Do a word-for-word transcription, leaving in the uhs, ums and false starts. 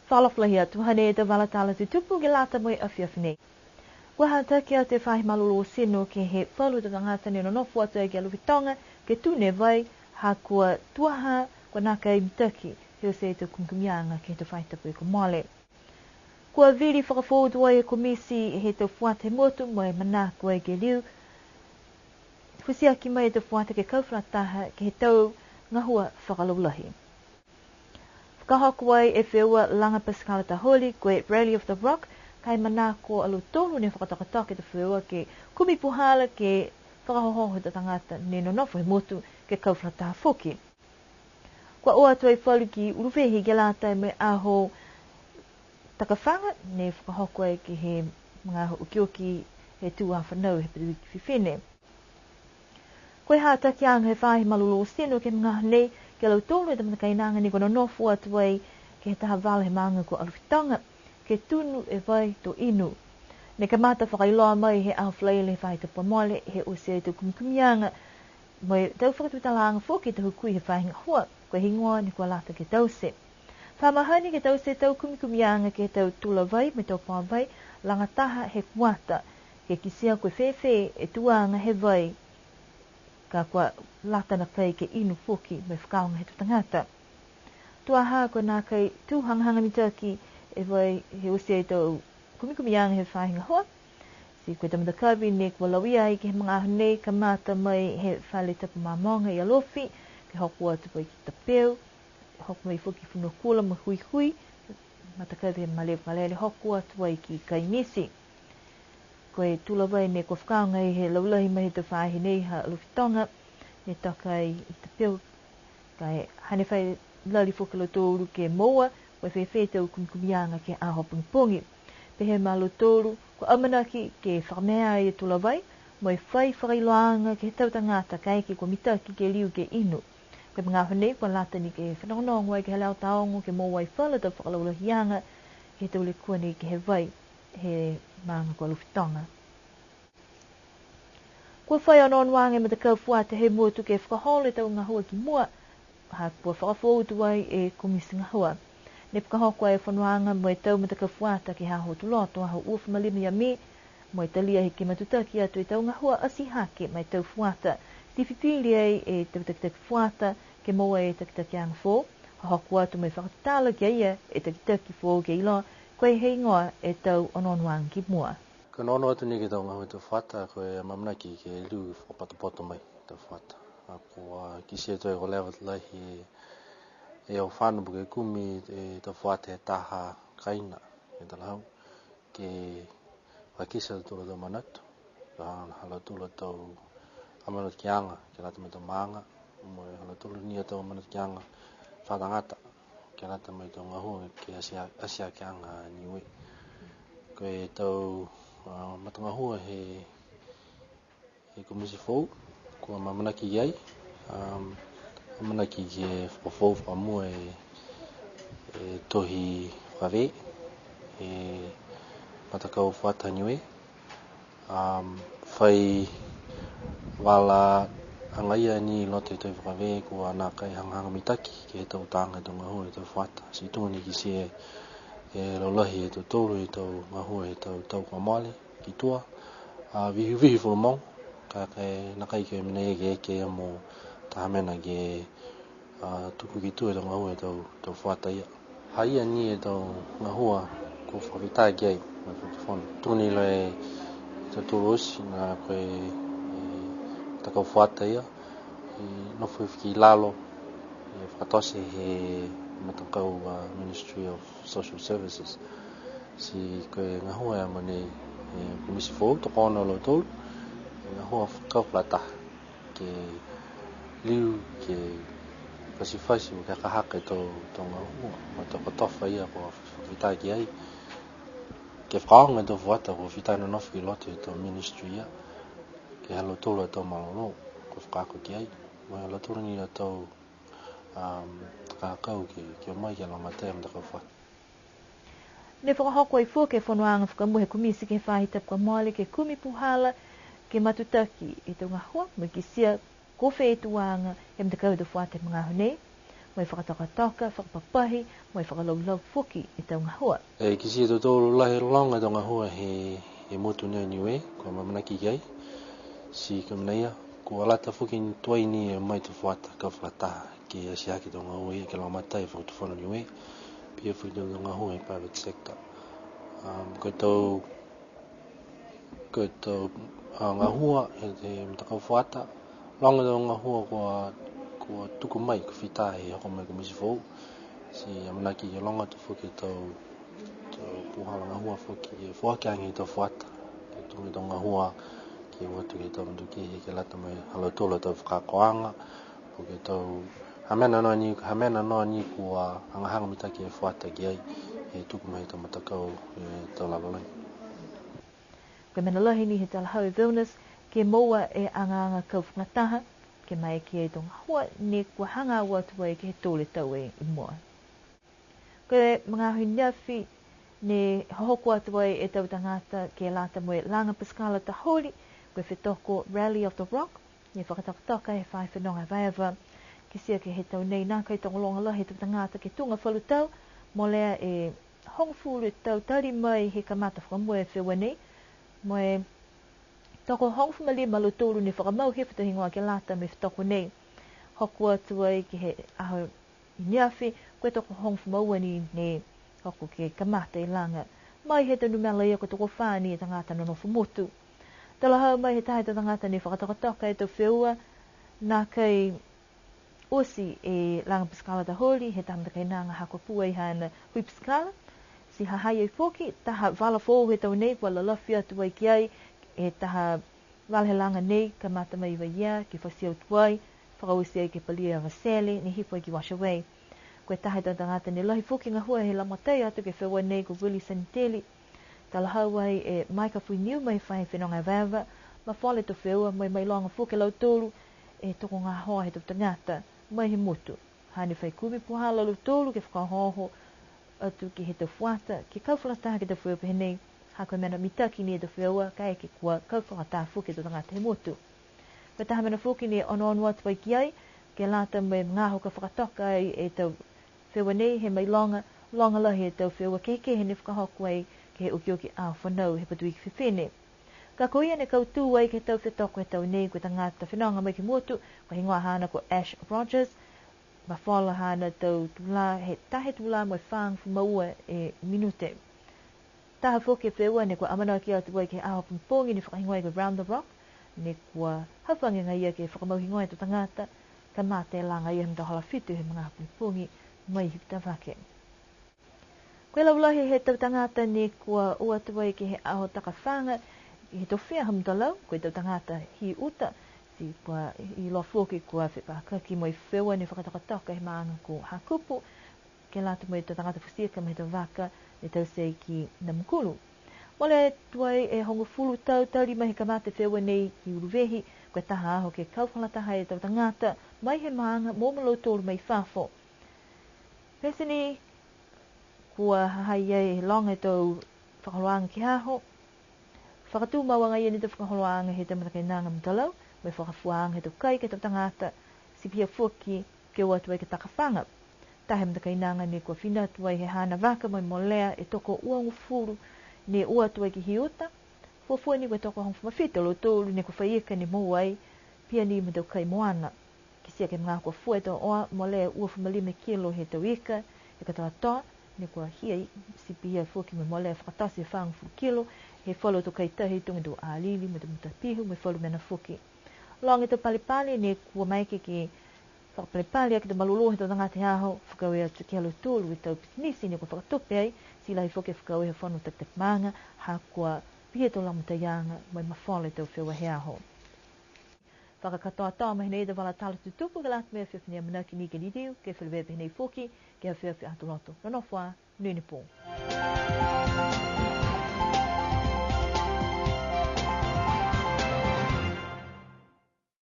Fakaalofa lahi atu, hanei e tau vala tala tutupu ke lata mo e afiafi nei. Kua hataki atu e faahi malolō tino ke he falu tau tagata ne nonofo atu ai ki Alofi Toga, ke tunu e vai, ha kua tuaha, kua nākai mitaki, he oti e tau kumikumiaga ke he tau faahi tapu kua mole. Kua vili fakafoou tuai e komiti he tau fuata he motu mo e manako ai ke liu futiaki mai e tau fuata ke kau fakalataha ke he tau gahua fakalaulahi. Fakahoko ai e feua laga pasikala taholi, ko e Rally of the Rock, ka e manako a lautolu ne fakatokatoka e tau feua ke kumi puhala ke fakaohooho e tau tagata ne nonofo he motu ke kau fakalataha foki. Kua o atu ai falu ki Uluvehi ke lata mo e aho takafaga, ne fakahoko ai ke he magaaho okioki he tū a fanau he Patuiki Fifine. Ko e hatakiaga he faahi malolō tino ke he magaaho nei, ke he lautolu e tau matakainaga ne kua nonofo atu ai ke he taha vala he maaga ko Alofi Toga, ke tunu e vai to inu. Ne kamata fakailoa mai he aho Falaile he faahi tapu kua mole, he oti e tau kumikumiaga, mo e tau fakatutalaaga foki he tau hukui he faahi gahua, ko e heigoa ne kua lata ke taute. Fa mahani ke taute e tau kumikumiaga ke he tau tula vai mo e tau paoa vai, lagataha he kuata, ke kitia ko e fēfē e tuaga he vai, ka kua lata nākai ke inu foki mo e fakaaoga he tau tagata. Tuaha kua nākai tū hagahaga mitaki e vai he oti e tau kumikumiaga he faahi gahua. Ti ko e tau matakavi ne kua lauia ai ke he magaaho nei, kamata mai he fale tapu Mamoga i Alofi, ke hoko atu ai ki Tapeu, hoko mai foki Fonuakula mo Huihui, matakavi he malē vakalele hoko atu ai ki Kaimiti. Ko e tula vai ne kua fakaaoga ai he laulahi mai he tau faahi nei ha Alofi Toga, ne toka ai i Tapeu, ka e hane fai lali foki a lautolu ke moua, ko e fēfē e tau kumikumiaga ke he aho pogipogi. Pehē mai a lautolu, kua amanaki ke fakamea ai e tula vai, mo e fai fakailoaaga ke he tau tagata kaeke kua mitaki ke liu ke inu. Ko e magaaho nei kua lata ni ke fanogonogo ai ke he Leo Taogo ke moua ai falu tau fakalaulahiaga ke he tau lekua nei ke he vai he maaga ko Alofi Toga. Kua fai onoonoaga e matakau fuata he motu ke fakaholo e tau gahua ki mua, ha kua fakafoou tuai e komiti gahua. Ne fakahoko e fonoaga mo e tau matakau fuata ke he aho Tuloto, aho uafulu ma lima ia Me, mo e talia he ke matutaki atu e tau gahua atihake ma e tau fuata. Ti fifili ai e tau takitaki fuata ke moua e takitakiaga foou, hoko atu mo e fakatutala ki a ia e takitaki foou ke iloa ko e heigoa e tau onoonoaga ki mua. Kua onoono atu ni ke he tau gahua he tau fuata, ko e amaamanaki ke liu fakapotopoto mai e tau fuata. A kua kitia e tau ko e leva lahi e, e au fano po ke kumi e tau fuata he taha kaina, he talahau, ke fakakite a lautolu a tau manatu, ha, ha lautolu a tau amanakiaga, ke lata mo e tau maaga, mo e ha lautolu ni a tau amanakiaga fakatagata, ke lata mo e tau gahua ke asia, asiakiaga Niue. Ko e tau, a, matagahua he, he komiti foou, kua amaamanaki ki ai, um, amanaki ke fakafoou fakamua e, e tohi fakavē, e matakau fuata Niue, um, fai vala agaia ni i loto he tohi fakavē kua nākai hagahaga mitaki ke he tau taga he tau gahua he tau fuata. Ti tuga ni kitia e laulahi he tau tolu he tau gahua he tau tau kua mole ki tua. A, vihivihi fulumogo, ka e nākai ke mena ia ke eke ia mo taha mena ke a, tuku ki tua e tau gahua he tau, tau fuata ia. Ha ia ni e tau gahua kua fakafita ki ai, mo e fakatufono. Tuga ni e tau tolu oti, nā ko e, e, matakau fuata ia, e, nofo foki ki lalo, e, fakatote he matakau, a, Ministry of Social Services. Ti ko e gahua ia mogonei, e, komiti foou, tokoono a lautolu, e, gahua kau fakalataha ke liu ke fatifati mo e ke hakahaka e tau, tau gahua, mo e tau kotofa ia kua fita ki ai. Ke fakaaoga e tau fuata kua fita nonofo ki loto he tau ministry ia, ke he ha lautolu a tau malolō kua fakaako ki ai. Mo e ha lautolu ni a tau, um, takakau ke, ke o mai ke lagomatai e matakau fuata. Ne fakahoko ai foki e fonoaga fakamua he komiti ke he faahi tapu kua mole ke kumi puhala ke matutaki e tau gahua, mo e kitia ko fē e tuaga he matakau he tau fuata he magaaho nei. mo e fakatokatoka, fakapapahi, mo e fakalaulau foki e tau gahua. E kitia e tautolu lahi e loga e tau gahua he, he motu nei Niue, kua amanaki ki ai. Ti ko e mena ia, kua lata foki tuai ni e mai tau fuata kau fakalataha ke ati hake e tau gahua ia ke lagomatai e Fakatufono Niue, pihia foki e tau gahua he private sector. Um, ko e tau Ko e tau, a, gahua he, he matakau fuata, loga e tau gahua kua, kua tuku mai, kua fita he hoko mai e komiti foou. Ti amanaki ke loga atu foki e tau, tau puhala gahua foki, ke foaki age e tau fuata, ke tuku e tau gahua, ke o atu ke he tau matua kehe, ke lata mo e ha lautolu a tau fakaakoaga, po ke tau, ha mena noa ni, ha mena noa ni kua hagahaga mitaki e fuata ki ai, he tuku mai he tau matakau, e tau lava lahi. Ko e mena lahi ni he talahau e Vilnius, ke moua e agaaga kau fakalataha, ke maeke e tau gahua ne kua hagaao atu ai ke he tolu e tau i mua. Ko e magaaho i neafi ne hohoko atu ai e tau tagata ke lata mo e laga pasikala taholi, ko e fetoko Rally of the Rock, ne fakatokatoka he faahi fenoga evaeva. Kitia ke he tau nei nākai tokologa lahi e tau tagata ke tuga falu tau, molea e hogofulu e tau tali mai he kamata fakamua e feua nei, mo e tokohogofulu ma lima a lautolu ne fakamau hifo e tau higoa ke lata mo e fetoko nei. Hoko atu ai ke he aho i neafi, ko e tokohogofulu ma ua ni ne hoko ke kamata e laga. Mai he tau numela ia ko e tokofā ni e tagata nonofo motu. Talahau mai he taha he tau tagata ne fakatokatoka e tau feua, nākai oti e laga pasikala taholi, he taha matakainaga ha kua pū ai haana hui pasikala. Ti ha ha i ai foki, taha vala foou he tau nei, kua lalafi atu ai ki ai, e taha vala he laga nei, kamata mai Vaiea, ke Fasiau Tuai, fakaoti ai ke Palia Vasele, ne hifo ai ki Washawe. Ko e taha he tau tagata ne lahi foki gahua he lagomatai atu ke he feua nei ko Willie Saniteli. Talahau ai e Micah Fuiniu mai he faahi fenoga evaeva, mafola e tau feua, mo e mailoga foki e lautolu e tokogahoa he tau tagata mai he motu. Hane fai kumi puhala a lautolu ke fakaohooho atu ke he tau fuata, ke kau fakalataha ke he tau feua pehē nei, ha ko e mena mitaki ni e tau feua, kaeke kua kau fakalataha foki e tau tagata he motu. Ko e taha mena foki ne onoono atu ai ki ai, ke lata mo e magaaho ka fakatoka ai e tau feua nei he mailoga, loga lahi e tau feua kehekehe ne fakahoko ai ke he okioki aho fanau he Patuiki Fifine. Ka ko ia ne kautū ai ke he tau fetoko he tau nei ko e tagata fenoga mai ke he motu, ko e higoa haana ko Ash Rogers, mafola haana tau tulā, he taha e tulā mo e fāgofulu ma ua e minute. Taha foki e feua ne kua amanaki atu ai ke he aho pogipogi ne fakahigoa ai ko Round the Rock, ne kua hafagi agaia ke fakamau higoa e tau tagata, kamata e laga ia he matahola fitu he magaaho pogipogi mai Hikutavake. Ko e laulahi he tau tagata ne kua o atu ai ke he aho takafaga, he tofia ha Mutalau, ko e tau tagata hi uta, ti kua iloa foki kua fepakaki mo e feua ne fakatokatoka he maaga ko Hakupu, ke lata mo e tau tagata futi ika mo e tau vaka ne taute ki Namukulu. Molea tuai e hogofulu tau tali mai he kamata e feua nei ki Uluvehi, ko e taha aho ke kau fakalataha e tau tagata mai he maaga mo lautolu mai fafo. Pete ni, kua ha ha i ai he loga e tau fakaholoaga ke he aho. Fakatumau agaia ni e tau fakaholoaga he tau matakainaga Mutalau, mo e fakafuaaga he tau kai ke he tau tagata, ti pihia foki ke o atu ai ke he takafaga. Taha e matakainaga ne kua fina atu ai he haana vaka mo e molea e toko uagofulu ne o atu ai ki Hiuta, fuafua ni ko e toko hogofulu ma fitu a lautolu ne kua fai ika ne moua ai, pihia ni mo e tau kai moana. Kitia ke he magaaho kua fua e tau oa, molea e uafulu ma lima e kilo he tau ika, he katoatoa, ne kua hia ai, ti pihia foki mo e molea fakatote e fāgofulu kilo, he falu a tau kai tahi tuga e tau alili, mo e tau mutapihu, mo e falu mena foki. Loga e tau palepale, ne kua maeke ke fakapalepale aki e tau malolō he tau tagata he aho, fakaaue atu ki a lautolu e tau pisinisi ne kua fakatupe ai, ti lahi foki e fakaaue he fono takitaki maaga, ha kua pihia e tau lagomataiaga, mo e mafola e tau feua he aho. Fakakatoatoa mai nei e tau vala tala tutupu ke lata mo e afiafi nei, amanaki ni ke liliu, ke feleveia pehē nei foki, ke he afiafi Aho Lotu. Nonofo ā, monuina e pō.